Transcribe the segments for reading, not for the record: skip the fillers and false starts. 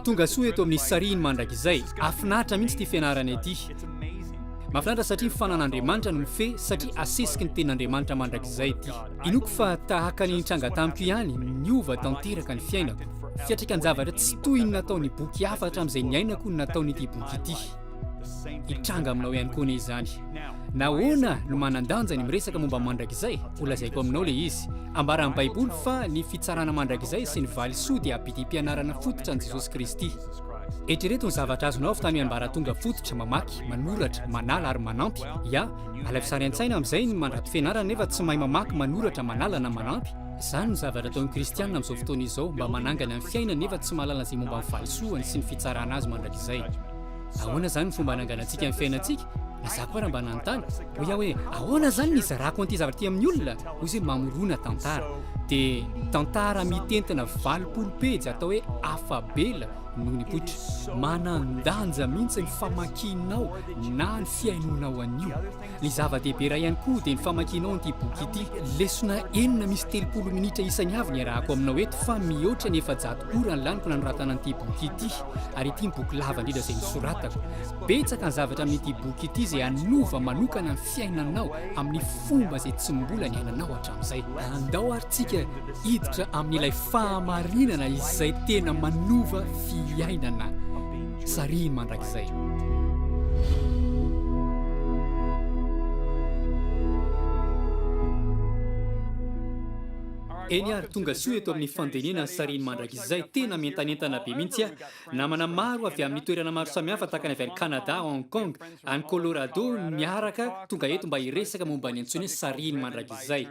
Tonga soa eto amin'ny Sarihiny Mandrakizay. Hahafinaritra mihitsy ity fianarana ity. Mahafinaritra satria ny fanan'Andriamanitra no mifehy satria asesiky ny tenin'Andriamanitra mandrakizay ity. Inoako fa tahaka ny nitranga tamiko ihany, niova tanteraka ny fiainako. Fiatraikan-javatra tsy toy ny nataon'ny boky hafa hatramin'izay niainako no nataon'ity boky ity. Hitranga aminao ihany koa anie izany. Nahoana no manan-danja ny miresaka momba ny mandrakizay? Holazaiko aminao ilay izy. Ambaran'ny Baiboly fa ny fitsarana mandrakizay sy ny valisoa dia abidim-pianarana fototra an'i Jesosy Kristy. Eritrereto ny zavatra azonao avy tamin'ny ambaratonga fototra, mamaky, manoratra, manala ary manampy. Ya, alaivo sary an-tsaina amin'izay ny mandrato fianarana nefa tsy mahay mamaky, manoratra, manala na manampy. Izany no zavatra ataon'ny Kristianina amin'izao fotoana izao, mba manangana ny fiainany nefa tsy mahalala izay momba ny valisoany sy ny fitsarana azy mandrakizay. Ahoana izany ny fomba hananganantsika ny fiainantsika? Na za koa raha mba nanontany, hoy aho hoe, ahoana izany ny hizarako an'ity zavatra ity amin'ny olona? Hoy izy hoe, mamorona tantara. Dia tantara mitentina 80 pejy atao hoe Afa-bela no nipoitra. Manan-danja mihitsy ny famakianao na ny fihainoanao an'io. Ny zava-dehibe iray ihany koa dia ny famakianao an'ity boky ity. Lesona enina misy 30 minitra isany avy ny iarahako aminao eto fa mihoatra ny 400 ora ny laniko nanoratana an'ity boky ity ary ity ny boky lava indrindra izay nosoratako. Betsaka ny zavatra amin'ity boky ity izay hanova manokana ny fiainanao amin'ny fomba izay tsy mbola niainanao hatramin'izay. Andao ary tsika hiditra amin'ilay fahamarinana izay tena manova fiainana. Sarihiny mandrakizay. Eny ary, tonga soa eto amin'ny fandinihana ny sarihiny mandrakizay. Tena mientanentana be mihitsy aho. Namana maro avy amin'ny toerana maro samihafa tahaka ny avy any Canada, Hong Kong, any Colorado miaraka tonga eto mba hiresaka momba ny antsoina hoe sarihiny mandrakizay.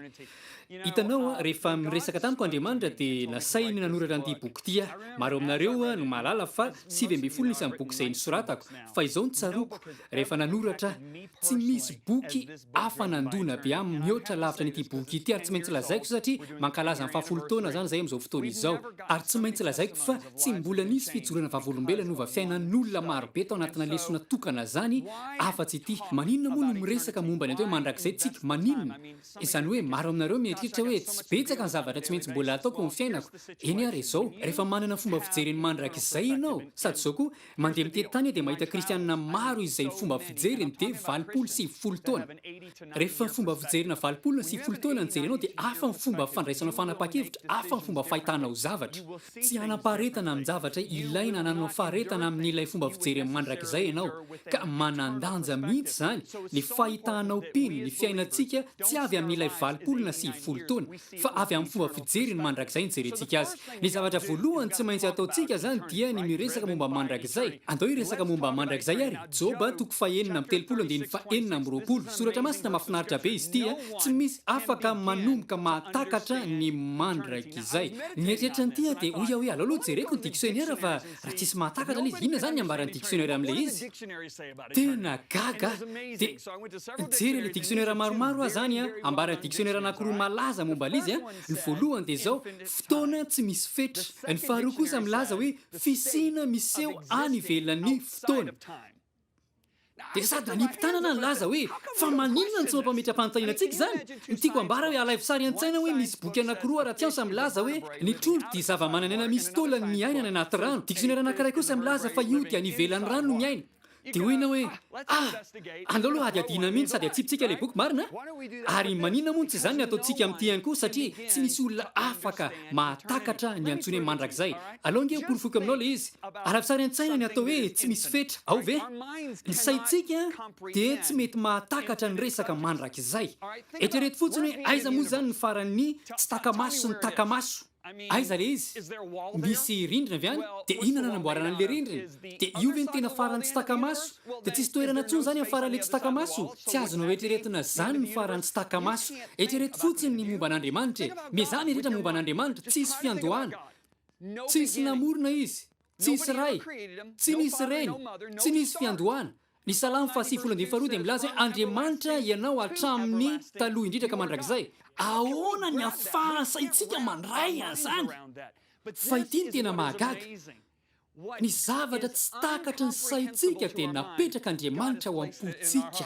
Hitanao, rehefa niresaka tamiko Andriamanitra dia nasainy nanoratra an'ity boky ity aho. Maro aminareo no mahalala fa 19 ny isan'ny boky izay nosoratako, fa izao no tsaroako, rehefa nanoratra aho, tsy misy boky hafa nandona be ahy mihoatra lavitra an'ity boky ity, ary tsy maintsy lazaiko satria mankalaza ny fahafolo taona izany izahay amin'izao fotoana izao, ary tsy maintsy lazaiko fa tsy mbola nisy fijoroana vavolombelona nanova fiainan'olona marobe tao anatina lesona tokana izany afa-tsy ity. Maninona moa no miresaka momba ny atao hoe mandrakizay tsika? Maninona? Izany hoe maro aminareo mieritreritra hoe tsy betsaka ny zavatra tsy maintsy mbola ataoko amin'ny fiainako. Eny ary izao, rehefa manana fomba fijery ny mandrakizay ianao, sady izao koa, mandeha mitety tany aho dia mahita kristianina maro izay ny fomba fijeriny dia 80 90 taona. Rehefa fomba fijerina 80 na 90 taona no jerenao dia hafa ny fomba fandraisanao fanapahan-kevitra, hafa ny fomba fahitanao zavatra. Tsy hanam-paharetana amin-javatra ilaina hanananao faharetana amin'ilay fomba fijery mandrakizay ianao, ka manan-danja mihitsy izany ny fahitanao mpino ny fiainantsika tsy avy amin'ilay 80 na 90 taona, fa avy amin'ny fomba fijery ny mandrakizay nijerentsika azy. Ny zavatra voalohany tsy maintsy ataontsika izany dia ny miresaka momba ny mandrakizay. Andao hiresaka momba ny mandrakizay àry. Joba, toko fahenina amby telopolo andininy fahenina amby roapolo. Soratra masina mahafinaritra be izy ity a! Tsy misy afaka manomboka mahatakatra ny mandrakizay. Nieritreritra an'ity aho dia hoy aho hoe aleo aloha jereko ny dictionnaire fa raha tsisy mahatakatra ilay izy, inona izany ny ambaran'ny dictionnaire amin'ilay izy? Tena gaga aho. Dia nijery ilay dictionnaire maromaro aho izany an, ambaran'ny dictionnaire anankiroa malaza momba ilay izy an, ny voalohany dia izao, fotoana tsy misy fetra. Ny faharoa kosa milaza hoe fisiana miseho any ivelan'ny fotoana. Dia sady nanipy tanana nilaza hoe, Fa maninona no tsy mampametra-panontaniana antsika izany? Ny tiako ambara hoe alaivo sary an-tsaina hoe misy boky anankiroa ara-tsiansa milaza hoe ny trondro dia zava-manan'aina misy taolany miaina any anaty rano. Diksionera anankiray kosa milaza fa io dia any ivelan'ny rano no miaina. Dia hoy ianao hoe, Ah! Andao aloha hadihadiana mihitsy sady atsipitsika ilay boky, marina? Ary maninona moa no tsy izany ny ataontsika amin'ity ihany koa satria tsy misy olona afaka mahatakatra ny antsoina hoe mandrakizay. Alao ange hoporofoiko aminao ilay izy. Alaivo sary an-tsaina ny atao hoe tsy misy fetra, ao ve? Ny saintsika dia tsy mety mahatakatra ny resaka mandrakizay. Eritrereto fotsiny hoe aiza moa izany ny faran'ny tsy taka-maso sy ny taka-maso? Aiza ilay izy? Misy rindrina ve any? Dia inona no nanamboarana an'ilay rindrina? Dia io ve no tena faran'ny tsy taka-maso? Dia tsisy toerana intsony izany amin'ny faran'ilay tsy taka-maso? Tsy azonao eritreretina izany ny faran'ny tsy taka-maso. Eritrereto fotsiny ny momba an'Andriamanitra e! Miezaha mieritreritra momba an'Andriamanitra, tsisy fiandohana. Tsisy namorona izy, tsisy ray, tsy nisy reny, tsy nisy fiandohana. Ny Salamo faha-90 andininy faharoa dia milaza hoe Andriamanitra ianao hatramin'ny taloha indrindra ka mandrakizay. Ahoana ny ahafahan'ny saintsika mandray an'izany? Fa ity no tena mahagaga, Ny zavatra tsy takatry ny saintsika dia napetrak'Andriamanitra ao am-pontsika.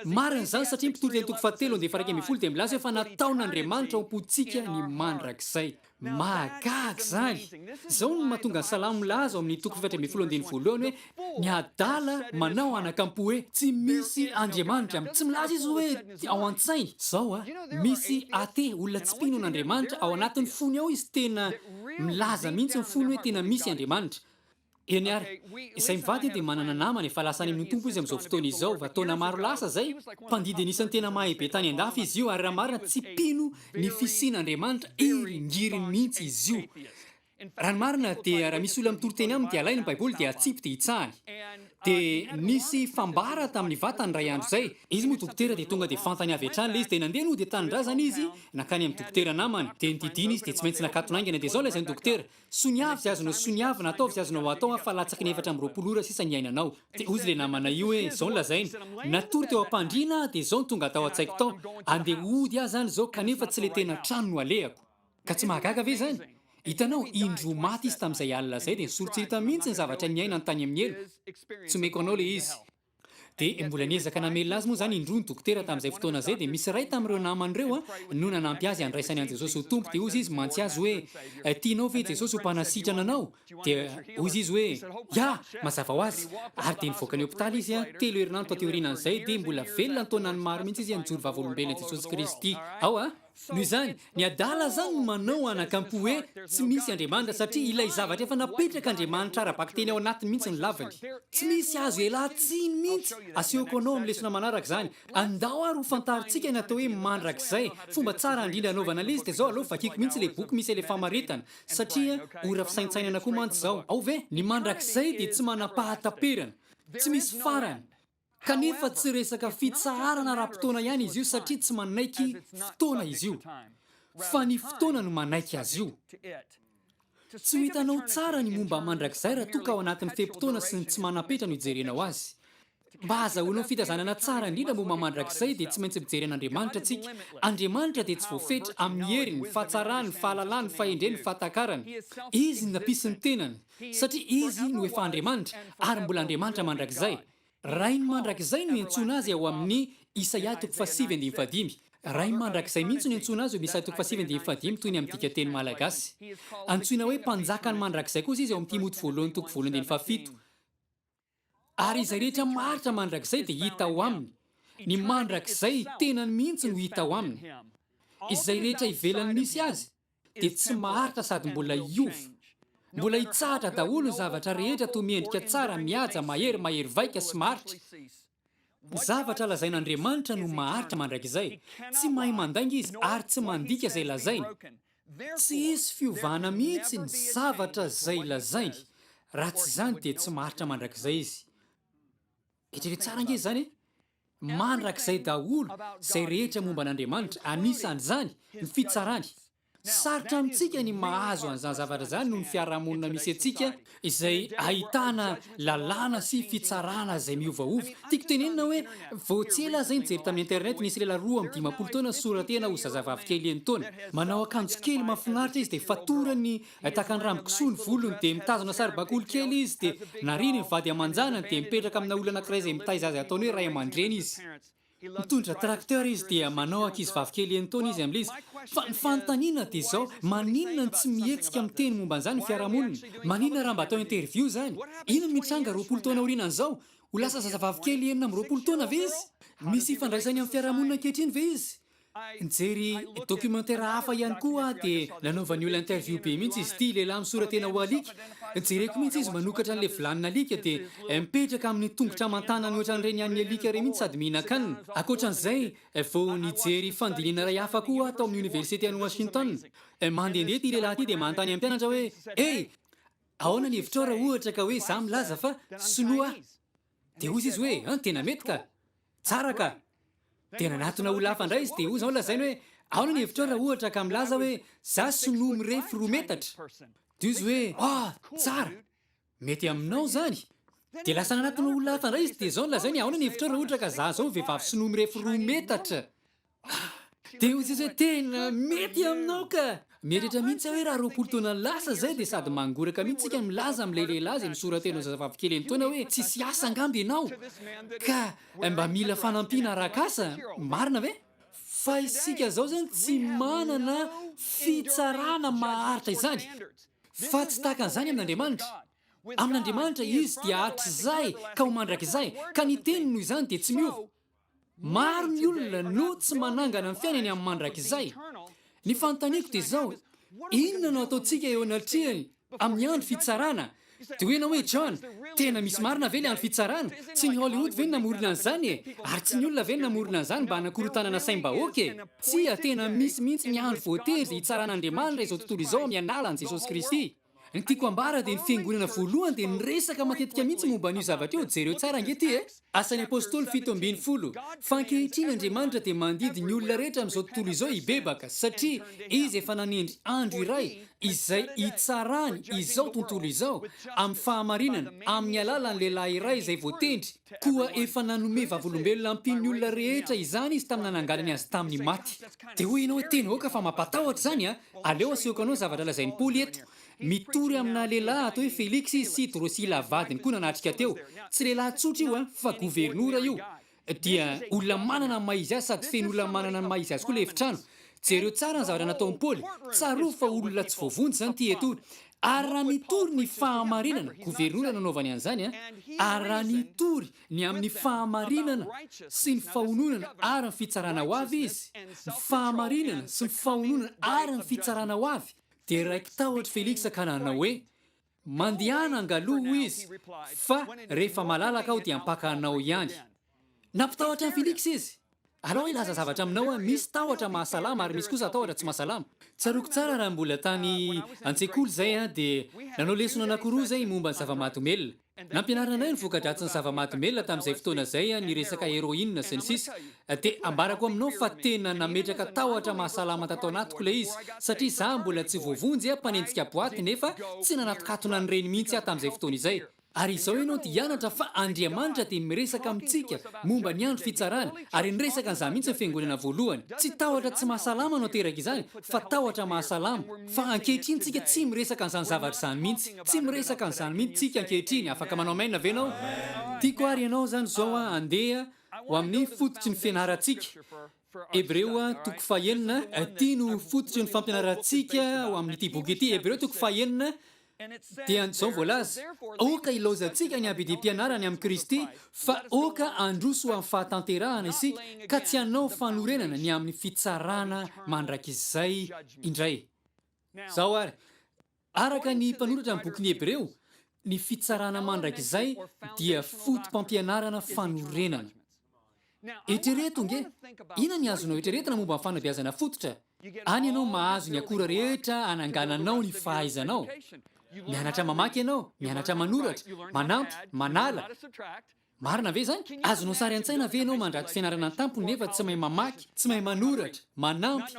Marina izany satria ny Mpitoriteny toko fahatelo andininy faha-11 dia milaza hoe fa nataon'Andriamanitra ao am-pontsika ny mandrakizay. Mahagaga izany! Izao no mahatonga ny Salamo milaza ao amin'ny toko 14 andininy voalohany hoe, Ny adala manao anakam-po hoe, Tsy misy Andriamanitra. Tsy milaza izy hoe ao an-tsainy. Izao a, misy athée, olona tsy mpino an'Andriamanitra, ao anatin'ny fony ao izy tena milaza mihitsy ny fony hoe tena misy Andriamanitra. Eny ary, izay mivady dia manana namana efa lasa any amin'ny Tompo izy amin'izao fotoana izao, fa taona maro lasa izay, mpandidy anisan'ny tena mahay be tany an-dafy izy io, ary raha marina tsy mpino ny fisian'Andriamanitra hiringiriny mihitsy izy io. Raha ny marina dia raha misy olona mitory teny aminy dia alainy ny baiboly dia atsipy dia hitsahany. Dia nisy fambara tamin'ny vatany iray andro izay. Izy moa dokotera dia tonga dia fantany avy hatrany ilay izy dia nandeha nody an-tanindrazana izy nankany amin'ny dokotera namany dia nodidiana izy dia tsy maintsy nakatona haingana dia izao lazain'ny dokotera, Soniavy izay azonao soniavina, ataovy izay azonao atao fa latsaky ny 24 ora sisa ny iainanao. Dia hozy ilay namana io hoe, izao no lazainy, natory teo am-pandriana aho dia izao no tonga tao an-tsaiko tao, andeha hody aho izany izao kanefa tsy ilay tena trano no alehako. Ka tsy mahagaga ve izany? Hitanao, indroa maty izy tamin'izay alina izay dia nisoritsorita mihitsy ny zavatra niainany tany amin'ny helo. Tsy omeko anao ilay izy. Dia mbola niezaka namelona azy moa izany indroa ny dokotera tamin'izay fotoana izay, dia misy iray tamin'ireo namany ireo no nanampy azy handraisany an'i Jesosy ho Tompo, dia hozy izy mantsy azy hoe, Tianao ve Jesosy ho mpanasitrana anao? Dia hozy izy hoe, Ya! Mazava ho azy! Ary dia nivoaka ny hopitaly izy, telo herinandro taty aorianan'izay, dia mbola velona an-taonany maro mihitsy izy nijoro vavolombelona Jesosy Kristy. Ao a! Noho izany, ny adala izany no manao anakampo hoe tsy misy Andriamanitra satria ilay zavatra efa napetrak'Andriamanitra ara-bakiteny ao anatiny mihitsy no laviny. Tsy misy azo ialan-tsiny mihitsy. Asehoko anao amin'ny lesona manaraka izany. Andao ary ho fantarintsika ny atao hoe mandrakizay. Fomba tsara indrindra hanaovana ilay izy dia izao, aleo vakiako mihitsy ilay boky misy ilay famaritana satria ora fisaintsainana koa mantsy izao. Ao ve? Ny mandrakizay dia tsy manam-pahataperana. Tsy misy farany. Kanefa tsy resaka fitsaharana ara-potoana ihany izy io satria tsy manaiky fotoana izy io, fa ny fotoana no manaiky azy io. Tsy ho hitanao tsara ny momba mandrakizay raha toa ka ao anatin'ny fe-potoana sy ny tsy manam-petra no ijerenao azy. Mba hahazahoanao fitazanana tsara indrindra momba mandrakizay dia tsy maintsy mijery an'Andriamanitra tsika. Andriamanitra dia tsy voafetra amin'ny heriny, ny fahatsarany, ny fahalalany, ny fahendreny, ny fahatakarany. Izy no nampisy ny tenany, satria Izy no efa Andriamanitra ary mbola Andriamanitra mandrakizay. Rainy mandrakizay no iantsoana azy ao amin'ny Isaia toko fahasivy andininy fahadimy. Rainy mandrakizay mihitsy no iantsoana azy ao amin'ny Isaia toko fahasivy andininy fahadimy toy ny amin'ny dikanteny malagasy. Antsoina hoe Mpanjakan'ny mandrakizay kosa izy ao amin'ny Timoty voalohany toko voalohany andininy fahafito. Ary izay rehetra maharitra mandrakizay dia hita ao aminy. Ny mandrakizay tenany mihitsy no hita ao aminy. Izay rehetra ivelany misy azy dia tsy maharitra sady mbola hiova. Mbola hitsahatra daholo ny zavatra rehetra toa miendrika tsara, mihaja, mahery, mahery vaika sy maharitra. Ny zavatra lazain'Andriamanitra no maharitra mandrakizay. Tsy mahay mandainga Izy ary tsy mandika izay lazainy. Tsy hisy fiovana mihitsy ny zavatra izay lazainy. Raha tsy izany dia tsy maharitra mandrakizay Izy. Eritrereto tsara ange izany e! Mandrakizay daholo izay rehetra momba an'Andriamanitra, anisan'izany ny fitsarany. Sarotra amintsika ny mahazo an'izany zavatra izany noho ny fiarahamonina misy antsika izay ahitana lalàna sy fitsarana izay miovaova. Tiako tenenina hoe vao tsy ela aho izay nijery tamin'ny internet, nisy lehilahy 52 taona nisora-tena ho zazavavy kely enin-taona. Manao akanjo kely mahafinaritra izy dia fatorany Tahaka ny rambo-kisoa ny volony, dia mitazona saribakoly kely izy, dia nariany ny vady aman-janany, dia mipetraka amina olona anankiray izay mitaiza azy ataony hoe ray aman-dreny izy. Mitondra tracteur izy, dia manao ankizivavy kely enin-taona izy amin'ilay izy. Fa ny fanontaniana dia izao, maninona no tsy mihetsika miteny momba an'izany ny fiarahamonina? Maninona raha mba atao interview izany? Inona no hitranga 20 taona aorianan'izao? Ho lasa zazavavy kely 26 taona ve izy? Misy ifandraisany amin'ny fiarahamonina ankehitriny ve izy? Nijery documentaire hafa ihany koa aho dia nanaovan'ny olona interview be mihitsy izy ity, lehilahy misora-tena ho alika. Jereko mihitsy izy manokatra an'ilay vilanin'alika dia mipetraka amin'ny tongotra aman-tanany ohatran'ireny an'ny alika ireny mihitsy sady mihinan-kanina. Ankoatran'izay, vao nijery fandinihana iray hafa koa aho tao amin'ny oniversite any Washington. Mandehandeha ity lehilahy ity dia manontany amin'ny mpianatra hoe, Hey! Ahoana ny hevitrao raha ohatra ka hoe izaho milaza fa sinoa aho? Dia hozy izy hoe, An, tena mety ka! Tsara ka! Dia nanatona olona hafa indray izy dia hoy izao lazainy hoe, Ahoana ny hevitrao raha ohatra ka milaza hoe za sinoa mirefy roa metatra? Dia hoy izy hoe, Ah! Tsara! Mety aminao izany! Dia lasa nanatona olona hafa indray izy dia izao no lazainy, Ahoana ny hevitrao raha ohatra ka za izao vehivavy sinoa mirefy roa metatra? Dia hoy Jesosy hoe, Tena mety aminao ka! Mieritreritra mihitsy aho hoe raha 20 taona lasa izay dia sady mangoraka mihitsy isika milaza amin'ilay lehilahy izay misora-tena ho zazavavy kely enin-taona hoe tsisy asa angamba ianao ka mba mila fanampiana arak'asa, marina ve? Fa isika izao izany tsy manana fitsarana maharitra izany. Fa tsy tahaka an'izany amin'Andriamanitra. Amin'Andriamanitra Izy dia hatrizay ka ho mandrakizay, ka ny teniny noho izany dia tsy miova. Maro ny olona no tsy manangana ny fiainany amin'ny mandrakizay. Ny fanontaniako dia izao, inona no ataontsika eo anatrehany amin'ny andro fitsarana? Dia hoy ianao hoe, John, tena misy marina ve ilay andro fitsarana? Tsy ny Hollywood ve no namorona an'izany e? Ary tsy ny olona ve no namorona an'izany mba hanakorontanana saim-bahoaka e? Tsia, tena misy mihitsy ny andro voatery hitsaran'Andriamanitra izao tontolo izao amin'ny alalan'i Jesosy Kristy. Ny tiako ambara dia ny fiangonana voalohany dia niresaka matetika mihitsy momba an'io zavatra io, jereo tsara ange ity e! Asan'ny Apostoly 17, Fa ankehitriny Andriamanitra dia mandidy ny olona rehetra amin'izao tontolo izao hibebaka, satria Izy efa nanendry andro iray izay hitsarany izao tontolo izao amin'ny fahamarinana amin'ny alalan'ny lehilahy iray izay voatendry, koa efa nanome vavolombelona ampian'ny olona rehetra izany Izy tamin'ny nananganany azy tamin'ny maty. Dia hoy ianao hoe tena aoka fa mampatahotra izany a! Aleo asehoko anao ny zavatra lazain'i Paoly eto. Mitory amina lehilahy atao hoe Feliksa izy sy Drosila vadiny koa nanatrika teo. Tsy lehilahy tsotra io fa governora io. Dia olona manana ny maha izy azy sady feno olona manana ny maha izy azy koa ilay efitrano. Jereo tsara ny zavatra nataon'i Paoly. Tsarovy fa olona tsy voavonjy izany ity eto. Ary raha nitory ny fahamarinana, governora nanaovany an'izany, ary raha nitory ny amin'ny fahamarinana sy ny fahononana ary ny fitsarana ho avy izy, ny fahamarinana sy ny fahononana ary ny fitsarana ho avy, dia raiki-tahotra Feliksa ka nanao hoe, Mandehana angaloha, hoy izy, fa rehefa malalaka aho dia hampaka anao ihany. Nampitahotra an'i Feliksa izy. Alao hilaza zavatra aminao aho, misy tahotra mahasalama ary misy kosa tahotra tsy mahasalama. Tsaroako tsara raha mbola tany an-tsekoly izay dia nanao lesona anankiroa izay momba ny zava-mahadomelina. Nampianarina anay ny voka-dratsin'ny zava-mahadomelina tamin'izay fotoana izay, ny resaka héroïne sy ny sisa Dia ambarako aminao fa tena nametraka tahotra mahasalama tato anatiko ilay izy, satria izaho mbola tsy voavonjy aho mpanenjika boaty nefa tsy nanatokatona an'ireny mihitsy aho tamin'izay fotoana izay. Ary izao ianao dia hianatra fa Andriamanitra dia miresaka amintsika momba ny andro fitsarana, ary niresaka an'izany mihitsy ny fiangonana voalohany. Tsy tahotra tsy mahasalama no ateraka izany, fa tahotra mahasalama. Fa ankehitriny tsika tsy miresaka an'izany zavatra izany mihitsy. Tsy miresaka an'izany mihitsy tsika ankehitriny. Afaka manao amen ve ianao? Tiako ary ianao izany izao handeha ho amin'ny fototry ny fianarantsika. Hebreo toko fahenina, ity no fototry ny fampianarantsika ho amin'ity boky ity. Hebreo toko fahenina dia izao voalaza, Aoka hilaozantsika ny abidim-pianarany amin'i Kristy, fa aoka handroso ho amin'ny fahatanterahana isika, ka tsy hanao fanorenana ny amin'ny fitsarana mandrakizay indray. Izao àry, araka ny mpanoratra ny bokin'ny Hebreo, ny fitsarana mandrakizay dia foto-pampianarana fanorenana. Eritrereto ange! Inona ny azonao eritreretina momba ny fanabeazana fototra? Any ianao mahazo ny akora rehetra hanangananao ny fahaizanao. Mianatra mamaky ianao, mianatra manoratra, manampy, manala. Marina ve izany? Azonao sary an-tsaina ve ianao mandrato fianarana an-tampony nefa tsy mahay mamaky, tsy mahay manoratra, manampy,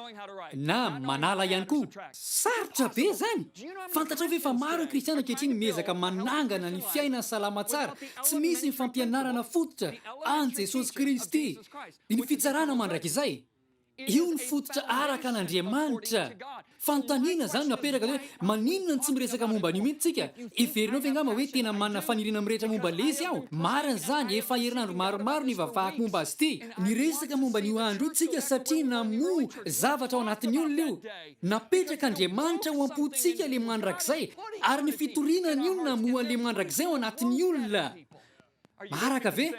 na manala ihany koa? Sarotra be izany! Fantatrao ve fa maro ny kristiana ankehitriny miezaka manangana ny fiainany salama tsara, tsy misy ny fampianarana fototra an'i Jesosy Kristy, ny fitsarana mandrakizay? Io ny fototra araka an'Andriamanitra. Fanontaniana izany no apetraka hoe maninona no tsy miresaka momba an'io mihitsy tsika? Heverinao ve angamba hoe tena manana faniriana mirehitra momba an'ilay izy aho? Marina izany, efa herinandro maromaro nivavahako momba azy ity. Niresaka momba an'io andro io tsika satria namoha zavatra ao anatin'ny olona io. Napetrak'Andriamanitra ao am-pontsika ilay mandrakizay, ary ny fitoriana an'io no namoha an'ilay mandrakizay ao anatin'ny olona. Maharaka ve?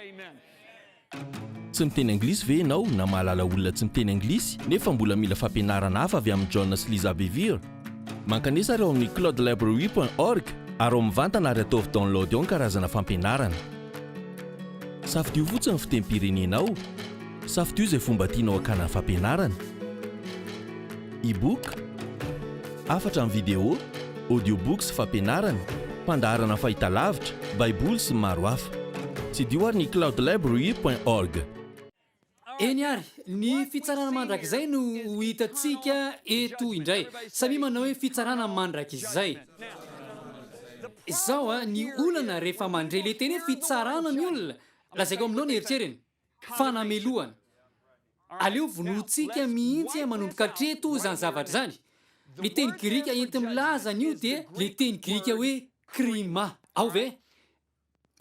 Tsy miteny anglisy ve ianao na mahalala olona tsy miteny anglisy nefa mbola mila fampianarana hafa avy amin'i John sy Lisa Bevere? Mankanesa ary ao amin'ny cloudlibrary point org ary ao mivantana ary ataovy download ao ny karazana fampianarana. Safidio fotsiny ny fitenim-pirenenao. Safidio izay fomba tianao hakana ny fampianarana. E-book, hafatra amin'ny video, audiobook sy fampianarana, fandaharana fahitalavitra, Baiboly sy maro hafa. Tsidiho ary ny cloudlibrary point org. Eny ary, ny fitsarana mandrakizay no ho hitantsika eto indray. Samia manao hoe fitsarana mandrakizay. Izao an, ny olana rehefa mandre le teny hoe fitsarana ny olona, lazaiko aminao ny eritreriny, fanamelohana. Aleo vonointsika mihitsy manomboka hatreto izany zavatra izany. Ny teny grika enti-milaza an'io dia ilay teny grika hoe krima. Ao ve?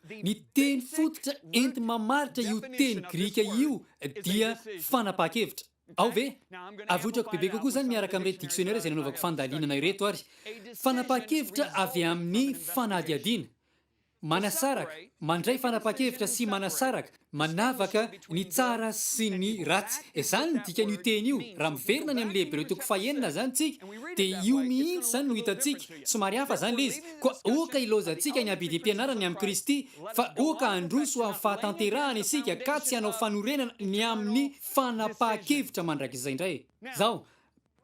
Ny teny fototra enti-mamaritra io teny grika io dia fanapahan-kevitra. Ao ve? Avoitrako bebe kokoa izany miaraka amin'ireto dictionnaire izay nanaovako fandalinana ireto ary. Fanapahan-kevitra avy amin'ny fanadihadiana. Manasaraka, mandray fanapahan-kevitra sy manasaraka, manavaka ny tsara sy ny ratsy. Izany no dikan'io teny io. Raha miverina any amin'ny Hebreo toko fahenina izany tsika, dia io mihitsy izany no hitantsika. Somary hafa izany ilay izy. Koa aoka hilaozantsika ny abidim-pianarana ny amin'i Kristy, fa aoka handroso ho amin'ny fahatanterahana isika, ka tsy hanao fanorenana ny amin'ny fanapahan-kevitra mandrakizay indray. Izao,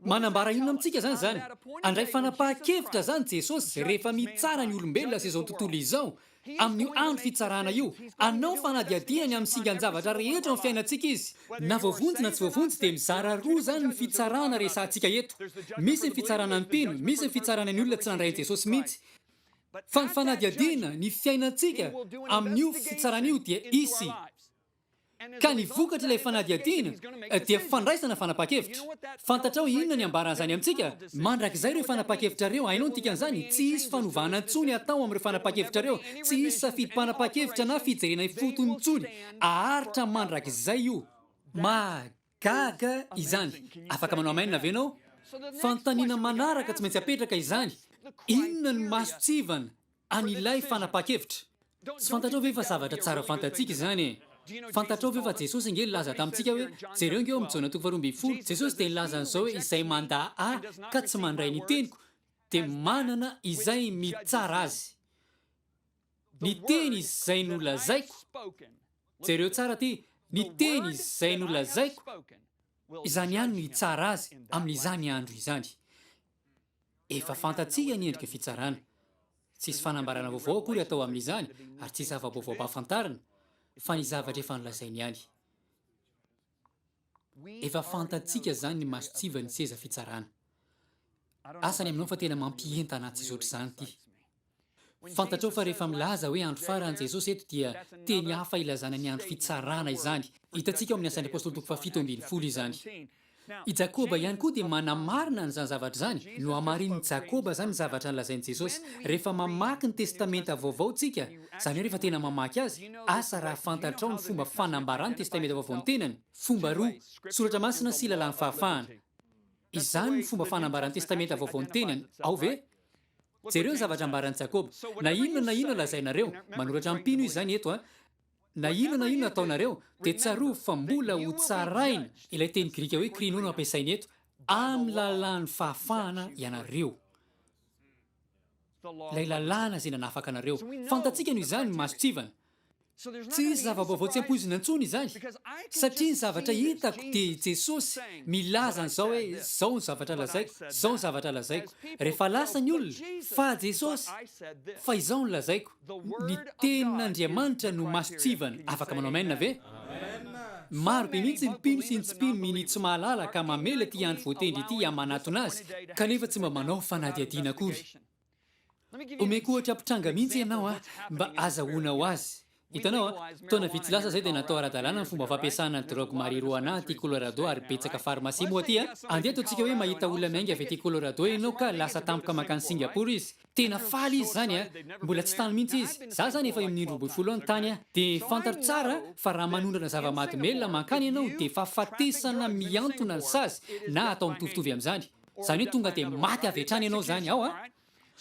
Manambara inona amintsika izany izany? Handray fanapahan-kevitra izany Jesosy rehefa mitsara ny olombelona sy izao tontolo izao, amin'io andro fitsarana io. Hanao fanadihadiana ny amin'ny singan-javatra rehetra ao amin'ny fiainantsika Izy. Na voavonjy na tsy voavonjy dia mizara roa izany ny fitsarana resahantsika eto. Misy ny fitsarana ny mpino, misy ny fitsarana ny olona tsy nandray an'i Jesosy mihitsy. Fa ny fanadihadiana ny fiainantsika amin'io fitsarana io dia hisy. Ka ny vokatr'ilay fanadihadiana dia fandraisana fanapahan-kevitra. Fantatrao inona ny ambaran'izany amintsika? Mandrakizay ireo fanapahan-kevitra ireo. Hainao ny dikan'izany? Tsy hisy fanovana intsony hatao amin'ireo fanapahan-kevitra ireo. Tsy hisy safidim-panapahan-kevitra na fijerena ifotony intsony. Haharitra mandrakizay io. Mahagaga izany. Afaka manao amen ve ianao? Fanontaniana manaraka tsy maintsy apetraka izany, Inona no mason-tsivana an'ilay fanapahan-kevitra. Tsy fantatrao ve fa zavatra tsara fantatsika izany e? Fantatrao ve fa Jesosy ange nilaza tamintsika hoe, jereo ange ao amin'ny Jaona toko faharoa 12, Jesosy dia nilaza an'izao hoe izay mandà Ahy ka tsy mandray ny teniko dia manana izay mitsara azy. Ny teny izay nolazaiko, jereo tsara ity, ny teny izay nolazaiko, izany ihany no hitsara azy amin'izany andro izany. Efa fantatsika ny endrika fitsarana. Tsy hisy fanambarana vaovao akory atao amin'izany ary tsy hisy zava-baovao ampahafantarina fa ny zavatra efa nolazainy ihany. Efa fantatsika izany ny mason-tsivan'ny seza fitsarana. Asa ny aminao fa tena mampientana ahy tsisy ohatr'izany ity. Fantatrao fa rehefa milaza hoe andro farany Jesosy eto dia teny hafa ilazana ny andro fitsarana izany. Hitantsika ao amin'ny Asan'ny Apostoly toko fahafito ambin'ny folo izany. I Jakoba ihany koa dia manamarina an'izany zavatra izany. Nohamarinin'i Jakoba izany ny zavatra nolazain'i Jesosy. Rehefa mamaky ny Testamenta Vaovao tsika, izany hoe rehefa tena mamaky azy, asa raha fantatrao ny fomba fanambaran'ny Testamenta Vaovao ny tenany? Fomba roa, Soratra Masina sy Lalàn'ny Fahafahana. Izany no fomba fanambaran'ny Testamenta Vaovao ny tenany, ao ve? Jereo ny zavatra ambaran'i Jakoba. Na inona na inona lazainareo, manoratra amin'ny mpino izy izany eto a, na inona na inona ataonareo, dia tsarovy fa mbola ho tsaraina, ilay teny grika hoe krino no ampiasainy eto, amin'ny lalàn'ny fahafahana ianareo. Ilay lalàna izay nanafaka anareo. Fantatsika noho izany ny mason-tsivana. Tsy hisy zava-baovao tsy ampoizina intsony izany, satria ny zavatra hitako dia i Jesosy milaza an'izao hoe izao ny zavatra lazaiko, izao ny zavatra lazaiko. Rehefa lasa ny olona, fa Jesosy, fa izao no lazaiko. Ny tenin'Andriamanitra no mason-tsivana. Afaka manao amen ve? Maro be mihitsy ny mpino sy ny tsy mpino minia tsy mahalala ka mamela ity andro voatendry ity hamanatona azy, kanefa tsy mba manao fanadihadiana akory. Omeko ohatra mpitranga mihitsy ianao a, mba azahoanao azy. Hitanao a, taona vitsy lasa izay dia natao ara-dalàna ny fomba fampiasana ny drogue marijuana aty Colorado ary betsaka pharmacie moa aty a. Andeha ataontsika hoe mahita olona miainga avy aty Colorado ianao ka lasa tampoka mankany Singapour izy. Tena faly izy izany a, mbola tsy tany mihitsy izy. Za izany efa eo amin'ny 12 eo ny tany a. Dia fantatro tsara fa raha manondrana zava-mahadomelina mankany ianao dia fahafatesana mihantona ny sazy na atao mitovitovy amin'izany. Izany hoe tonga dia maty avy hatrany ianao izany ao a!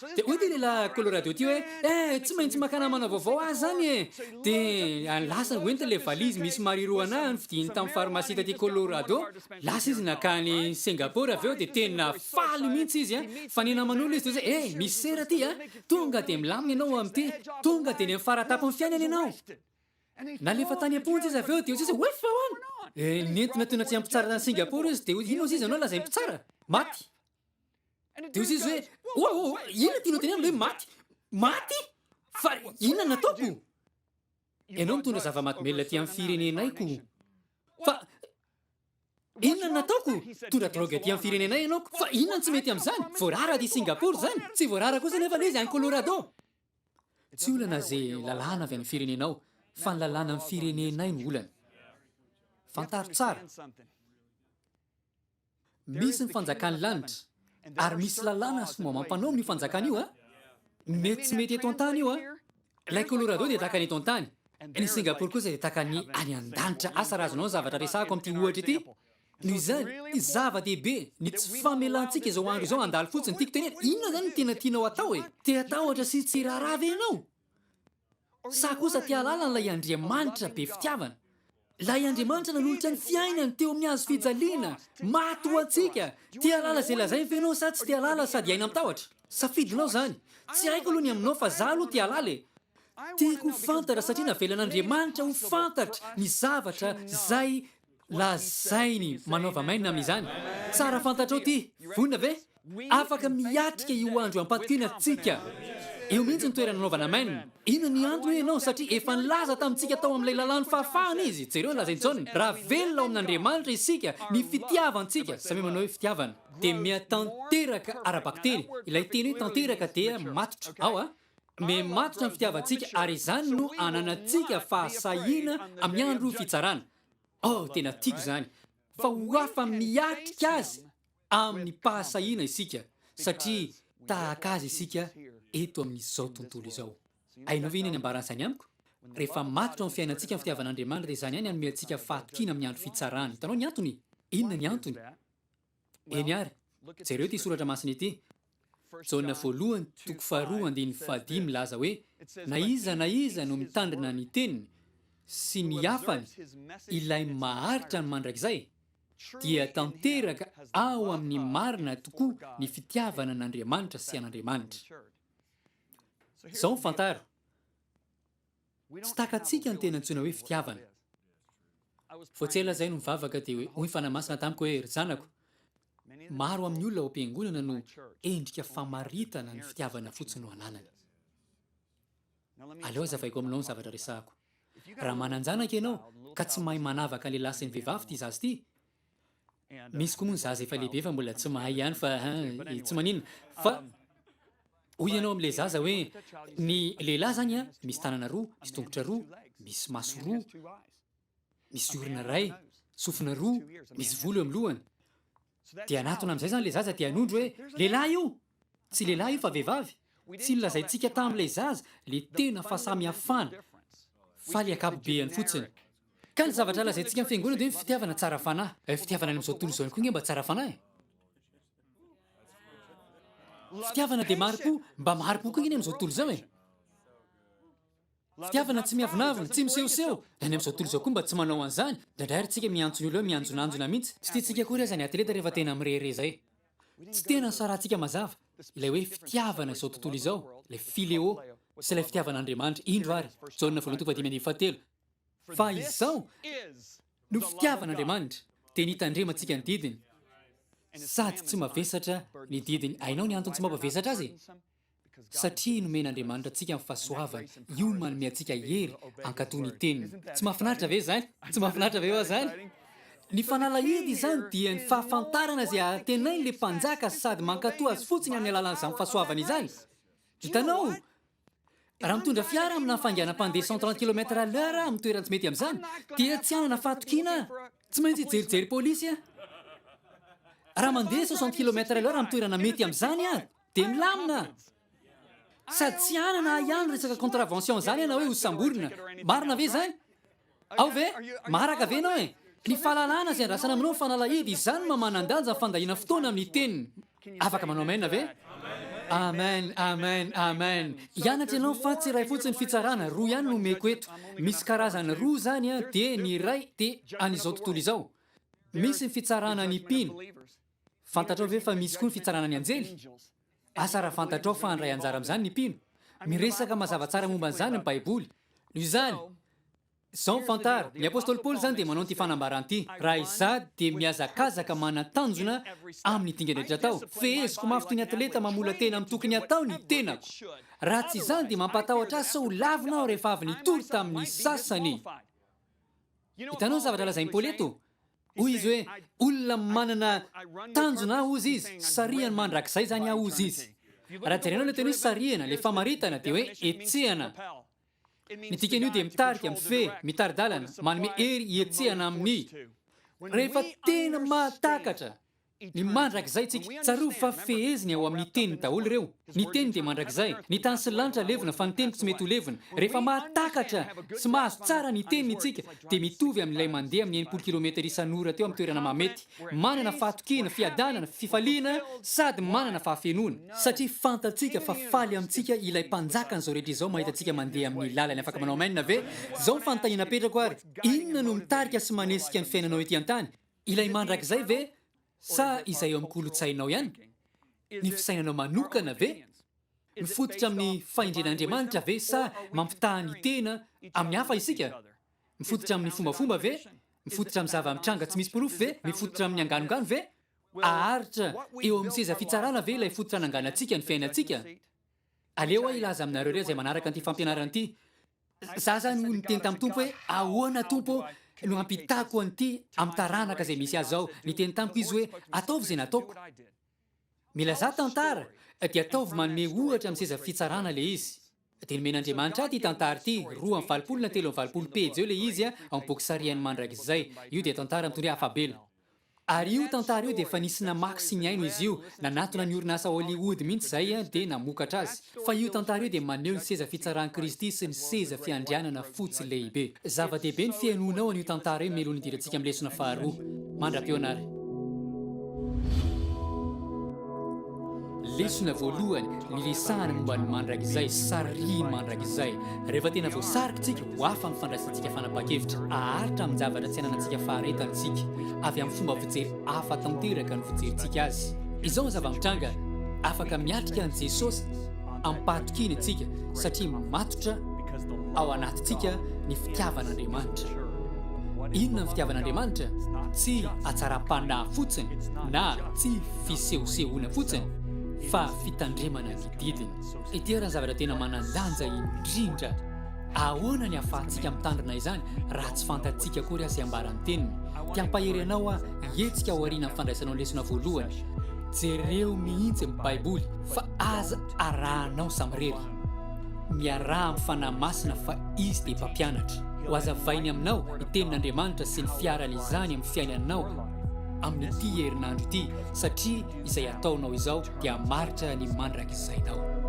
Dia hoy ity lehilahy Colorado ity hoe, Eh, tsy maintsy maka namana vaovao aho izany e! Dia lasa hoentiny ilay valizy misy marijuana novidiany tamin'ny farmasia taty Colorado. Lasa izy nankany Singapour avy eo dia tena faly mihitsy izy a! Fa ny naman'olona izy dia hoe, Eh, misy sera aty a! Tonga dia milamina ianao amin'ity! Tonga dia any amin'ny fara-tampon'ny fiainana ianao! Nalefa tany am-ponja izy avy eo dia hoy izy hoe fa ahoana? Eh, nentina teo anatrehan'ny mpitsara tany Singapour izy dia hoy inona hozy izy ianao lazain'ny mpitsara? Maty. Dia hoy izy hoe oh, oh, oh, inona tianao tenenina hoe maty? Maty? Fa inona no nataoko? Ianao mitondra zava-mahadomelina aty amin'ny firenenay ko. Fa inona no nataoko? Mitondra drogue aty amin'ny firenenay ianao ko. Fa inona no tsy mety amin'izany? Voarara aty Singapour izany. Tsy voarara kosa anefa ilay izy any Colorado. Tsy olana ze lalàna avy any firenenao fa ny lalàna amin'ny firenenay no olana. Fantaro tsara. Misy ny fanjakan'ny lanitra ary misy lalàna sy fomba amam-panao amin'io fanjakana io a. Mety tsy mety eto an-tany io a. Ilay Colorado dia tahaka ny eto an-tany. Ny Singapour kosa dia tahaka ny any an-danitra. Asa raha azonao ny zavatra resahako amin'ity ohatra ity? Noho izany, zava-dehibe ny tsy famelantsika izao andro izao handalo fotsiny. Tiako tenena, inona izany no tena tianao hatao e? Te hatahotra sy tsy hiraharaha ve ianao? Sa kosa te hahalala an'ilay Andriamanitra be fitiavana? Ilay Andriamanitra nanolotra ny fiainany teo amin'ny hazo fijaliana, maty ho antsika. Te hahalala izay lazainy ve ianao sa tsy te hahalala sady hiaina amin-tahotra? Safidinao izany. Tsy haiko aloha ny aminao fa za aloha te hahalala e! Tiako ho fantatra satria navelan'Andriamanitra ho fantatra ny zavatra izay lazainy. Manaova amen amin'izany. Tsara fantatrao ity. Vonona ve? Afaka miatrika io andro io am-patokiana tsika. Eo mihitsy ny toerana anaovana amen. Inona ny antony hoy ianao? Satria efa nilaza tamintsika tao amin'ilay lalàn'ny fahafahana izy. Jereo ny lazain'i Jaona, Raha velona ao amin'Andriamanitra isika, ny fitiavantsika, samia manao hoe fitiavana, dia mihatanteraka ara-bakiteny. Ilay teny hoe tanteraka dia matotra. Ao a. Mihamatotra ny fitiavantsika ary izany no ananantsika fahasahiana amin'ny andro fitsarana. Oh, tena tiako izany! Fa ho afa-miatrika azy amim-pahasahiana isika satria tahaka azy isika eto amin'izao tontolo izao. Hainao ve inona ny ambaran'izany amiko? Rehefa matotra amin'ny fiainantsika ny fitiavan'Andriamanitra dia izany ihany hanome antsika fahatokiana amin'ny andro fitsarana. Hitanao ny antony? Inona ny antony? Eny àry, jereo ity soratra masina ity, Jaona voalohany toko faharoa andininy fahadimy milaza hoe, Na iza na iza no mitandrina ny teniny sy ny hafany, ilay maharitra ny mandrakizay, dia tanteraka ao amin'ny marina tokoa ny fitiavana an'Andriamanitra sy an'Andriamanitra. Izao no fantaro, Tsy takatsika ny tena antsoina hoe fitiavana. Vao tsy ela izay no nivavaka dia hoy ny Fanahy Masina tamiko hoe, Ry zanako, maro amin'ny olona ao am-piangonana no endrika famaritana ny fitiavana fotsiny no ananany. Aleo hazavaiko aminao ny zavatra resahako. Raha manan-janaka ianao ka tsy mahay manavaka ny lehilahy sy ny vehivavy ity zaza ity, Misy koa moa ny zaza efa lehibe fa mbola tsy mahay ihany fa tsy maninona. Fa hoy ianao amin'ilay zaza hoe ny lehilahy izany an, misy tanana roa, misy tongotra roa, misy maso roa, misy orona iray, sofina roa, misy volo eo amin'ny lohany. Dia hanatona amin'izay izany ilay zaza dia hanondro hoe lehilahy io! Tsy lehilahy io fa vehivavy. Tsy nolazaintsika tamin'ilay zaza le tena fahasamihafana fa le ankapobeany fotsiny. Ka ny zavatra lazaintsika amin'ny fiangonana dia hoe fitiavana tsara fanahy. Eh, fitiavana any amin'izao tontolo izao ihany koa nge mba tsara fanahy e. Fitiavana dia mari-po, mba mari-po koa nge ny amin'izao tontolo izao e. Fitiavana tsy miavonavona, tsy misehoseho. Ny any amin'izao tontolo izao koa mba tsy manao an'izany. Indraindray ary tsika miantso ny olona hoe mianjonanjona mihitsy. Tsy tiantsika akory aza ny atleta rehefa tena mirehareha izay. Tsy tena sarahantsika mazava ilay hoe fitiavana izao tontolo izao, ilay phileo, sy ilay fitiavan'Andriamanitra. Indro ary, Jaona voalohany toko fahadimy ambin'ny fahatelo, Fa izao no fitiavan'Andriamanitra, dia ny hitandremantsika ny didiny, sady tsy mavesatra ny didiny. Hainao ny antony tsy mampavesatra azy e? Satria nomen'Andriamanitra antsika ny fahasoavany, io no manome antsika hery hankatò ny teniny. Tsy mahafinaritra ve izany? Tsy mahafinaritra ve hoa izany? Ny fanalahidy izany dia ny fahafantarana izay antenain'ilay Mpanjaka sady mankatò azy fotsiny amin'ny alalan'izany fahasoavana izany. Hitanao? Raha mitondra fiara amina hafainganam-pandeha 130 kilomètre à l'heure aho amin'ny toerana tsy mety amin'izany, dia tsy hanana fahatokiana aho. Tsy maintsy hijerijery polisy aho. Raha mandeha 60 kilomètre à l'heure amin'ny toerana mety amin'izany aho, dia milamina aho. Sady tsy hanana ahiahy ny resaka contravention izany aho na hoe hosamborina. Marina ve izany? Ao ve? Maharaka ve ianao e? Ny fahalalana izay andrasana aminao ny fanalahidy, izany no maha-manan-danja ny fandaniana fotoana amin'ny Teniny. Afaka manao Amen ve? Amen, amen, amen. Hianatra ianao fa tsy iray fotsiny ny fitsarana, roa ihany no omeko eto. Misy karazany roa izany an, dia ny iray dia an'izao tontolo izao. Misy ny fitsarana ny mpino. Fantatrao ve fa misy koa ny fitsarana ny anjely? Asa raha fantatrao fa handray anjara amin'izany ny mpino? Miresaka mazava tsara momba an'izany ny Baiboly. Noho izany, izao ny fantaro, ny apostoly Paoly izany dia manao ity fanambarana ity, Raha izaho dia mihazakazaka manan-tanjona amin'ny dingana rehetra atao, feheziko mafy toy ny atleta mamola-tena amin'ny tokony hatao ny tenako. Raha tsy izany dia mampatahotra ahy sao ho lavina aho rehefa avy nitory tamin'ny sasany. Hitanao ny zavatra lazain'i Paoly eto? Hoy izy hoe, Olona manana tanjona aho, hozy izy, sarihany mandrakizay izany aho, hozy izy. Raha jerenao ilay teny hoe sarihana, ilay famaritana dia hoe hetsehana. Ny dikan'io dia mitarika, mifehy, mitari-dalana, manome hery hihetsehana amin'ny. Rehefa tena mahatakatra. Ny mandrakizay tsika. Tsarovy fa feheziny ao amin'ny Teniny daholo ireo. Ny Teniny dia mandrakizay. Ny tany sy ny lanitra levona fa ny Teniko tsy mety ho levona. Rehefa mahatakatra sy mahazo tsara ny Teniny isika dia mitovy amin'ilay mandeha amin'ny 60 kilometatra isan'ora teo amin'ny toerana mahamety. Manana fahatokiana, fiadanana, fifaliana sady manana fahafenoana. Satria fantatsika fa faly amintsika ilay Mpanjakan'izao rehetra izao mahita antsika mandeha amin'ny lalany. Afaka manao Amen ve? Izao ny fanontaniana apetrako ary, inona no mitarika sy manesika ny fiainanao ety an-tany? Ilay mandrakizay ve sa izay eo amin'ny kolontsainao ihany? Ny fisainanao manokana ve? Mifototra amin'ny fahendren'Andriamanitra ve sa mampitaha ny tena amin'ny hafa isika? Mifototra amin'ny fombafomba ve? Mifototra amin'ny zava-mitranga tsy misy porofo ve? Mifototra amin'ny anganongano ve? Haharitra eo amin'ny seza fitsarana ve ilay fototra ananganantsika ny fiainantsika? Aleo aho hilaza aminareo ireo izay manaraka an'ity fampianarana ity, Za zany hoy niteny tamin'ny Tompo hoe ahoana Tompo ô no hampitako an'ity amin'ny taranaka izay misy ahy zao. Niteny tamiko Izy hoe ataovy izay nataoko. Milazà tantara dia ataovy manome ohatra amin'ny seza fitsarana ilay izy. Dia nomen'Andriamanitra ahy ity tantara ity, 82 na 83 pejy eo ilay izy ao amin'ny boky Sarihan'ny Mandrakizay. Io dia tantara mitondra hoe Afa-bela. Ary io tantara io dia efa nisy namaky sy nihaino izy io, nanatona ny orinasa Hollywood mihitsy izay dia namokatra azy. Fa io tantara io dia maneho ny seza fitsaran'i Kristy sy ny seza fiandrianana fotsy lehibe. Zava-dehibe ny fihainoanao an'io tantara io mialoha ny hidirantsika amin'ny lesona faharoa. Mandra-pihaona ary. Lesona voalohany niresahana momba ny mandrakizay, sarihiny mandrakizay. Rehefa tena voasarika isika, ho hafa ny fandraisantsika fanapahan-kevitra. Haharitra amin-javatra tsy ananantsika faharetana isika. Avy amin'ny fomba fijery hafa tanteraka no fijerintsika azy. Izao ny zava-mitranga, afaka miatrika an'i Jesosy amim-pahatokiana isika satria matotra ao anatintsika ny fitiavan'Andriamanitra. Inona ny fitiavan'Andriamanitra? Tsy hatsaram-panahy fotsiny na tsy fisehosehoana fotsiny fa fitandremana ny didiny. Ity ary ny zavatra tena manan-danja indrindra, ahoana ny ahafahantsika mitandrina izany raha tsy fantatsika akory aza izay ambaran'ny teniny? Te hampahery anao aho hihetsika aorianan'ny fandraisanao ny lesona voalohany. Jereo mihitsy ny Baiboly fa aza arahanao samirery. Miaraha amin'ny Fanahy Masina fa Izy dia Mpampianatra. Ho hazavainy aminao ny Tenin'Andriamanitra sy ny fiaran'izany amin'ny fiainanao amin'ity herinandro ity satria izay ataonao izao dia hamaritra ny mandrakizainao.